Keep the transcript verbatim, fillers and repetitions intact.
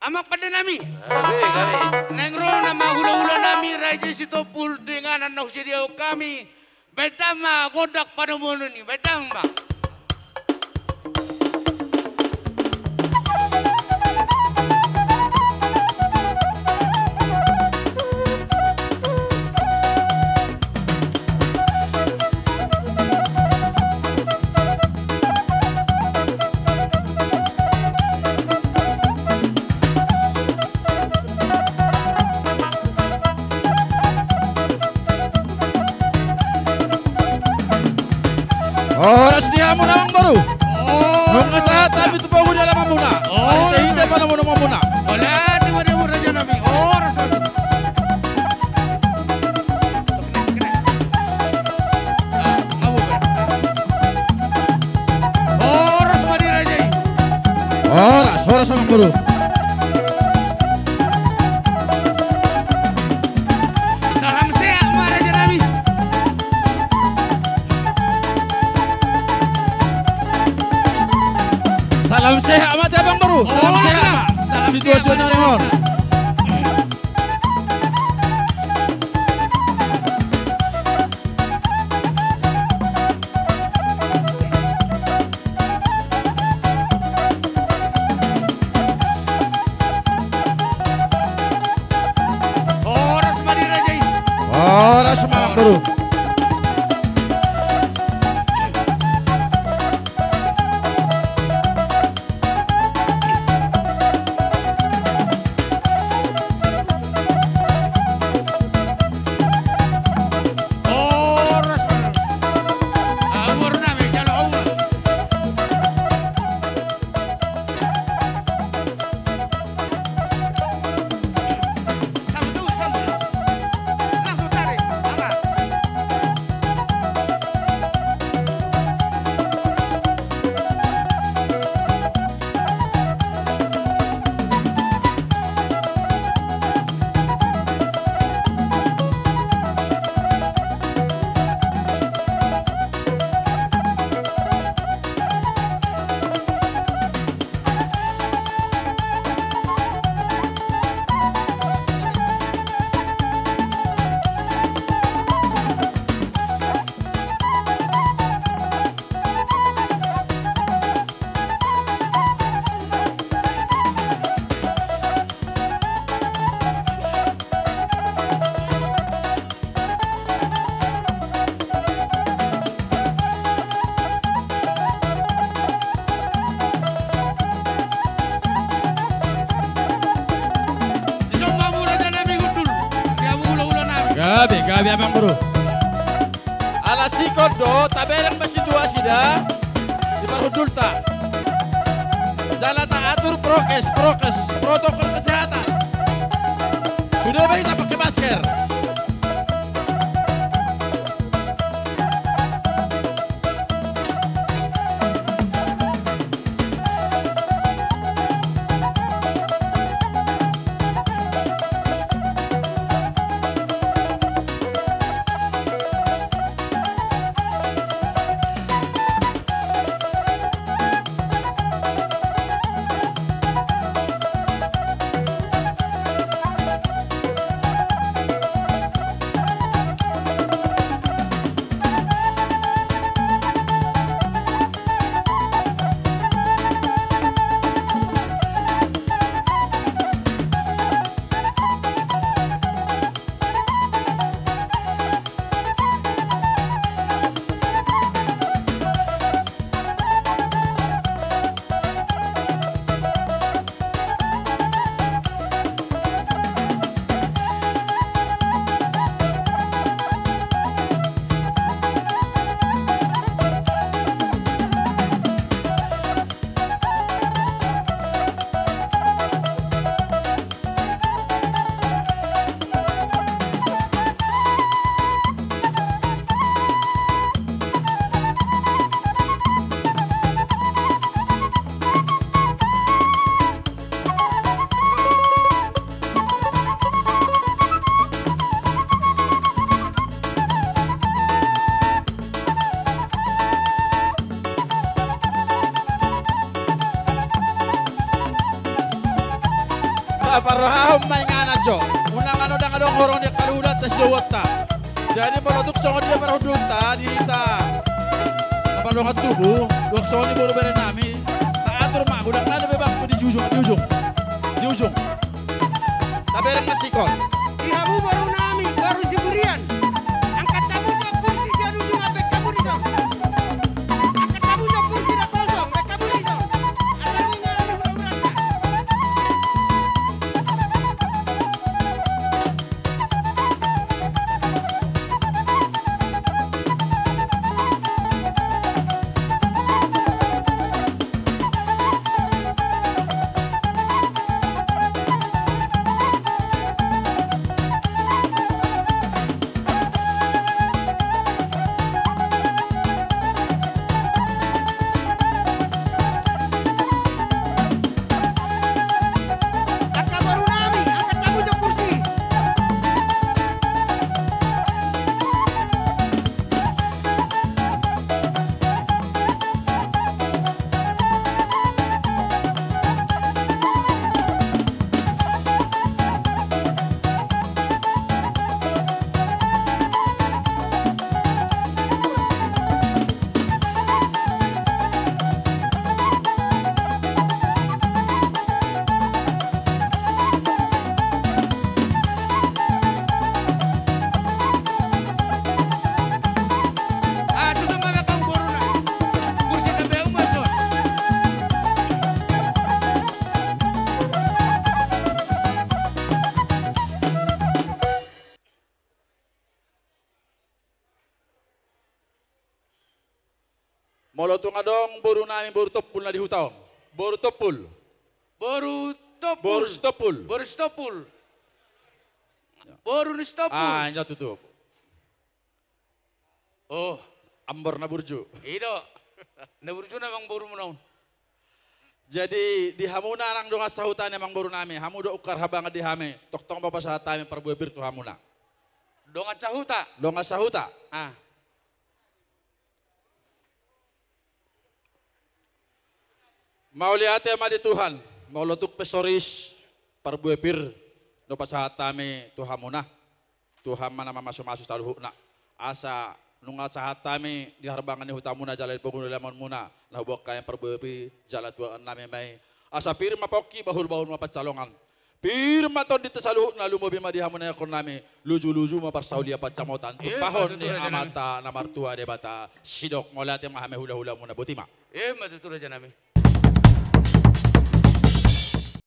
Amang pande nami. Gabe, gabe. Naeng ro nama hulahula nami Raja Sitompul tu inganan na husediahon hami. Baen damang ma gondang panomunon i, baen damang ma. Horas di hamuna amangboru. Nunga sahat hami tu pogu ni alamanmuna. Marhitehite panomunomonmuna. Horas ma di hamu raja nami. Horas ma. Horas ma di raja i. Horas, horas amangboru. Salam sehat ma raja nami. Salam sehat ma di amangboru. Salam sehat ma. Salam sehat ma. Situasi na ringan. Horas ma di raja i. Horas ma amangboru. Gabe, gabe amangboru. Ala singkop do, tabereng ma situasi da di parhundulta. Jala taatur prokes, prokes, protokol kesehatan. Sude ma hita pake masker. Parrohahon ma inganan jo. Unang annon ndang adong horong di angka luhulanta sidohononta. Jadi molo tung songon dia parhundulta di hita na mardongan tubu, dung songon i boru bere nami, taatur ma godang na dope bangku di ujung, di ujung. Di ujung. Tabereng ma sikon. Di hamu boru nami, boru Siburian. Angkat hamu jo kursi sian ujung, baen hamu dison. Angkat hamu jo kursi na kosong, baen hamu dison. Asa ro inganan ni hulahulanta. Angka boru nami, angkat hamu jo kursi. Molo tung adong boru nami, boru Tompul na di huta on. Boru Tompul. Boru Tompul. Boru Sitompul. Boru Sitompul. Boru ni Sitompul. Ah, inda tutup. Oh. Amor na burju. I do. Na burju na amang boru muna on. Jadi di hamuna nang dongan sahuta ni amang boru nami, hamu do ungkar habangan di hami, tongtong ma pasahat hami parbue pir tu hamuna. Dongan sahuta. Dongan sahuta. Ah. Mauliate ma di Tuhan, molo tung pe so ris parbue pir do pasahat hami tu hamuna. Tuhan ma na mamasumasu saluhutna. Asa nunga sahat hami di harbangan ni hutamuna jala di pogu ni ulaonmuna na huboan hami parbue pir jala tuaan nami ma i. Asa pir ma pongki, bahulbahul ma pansalongan. Pir ma tondinta saluhutna, lumobi ma di hamu na niangkon nami, lujuluju ma parsaulian pansamotan. Ima tutu, raja nami. Tumpahon ni Amanta na martua Debata. Sidok mauliate ma hami hulahulamuna, boti ma. Ima tutu, raja nami.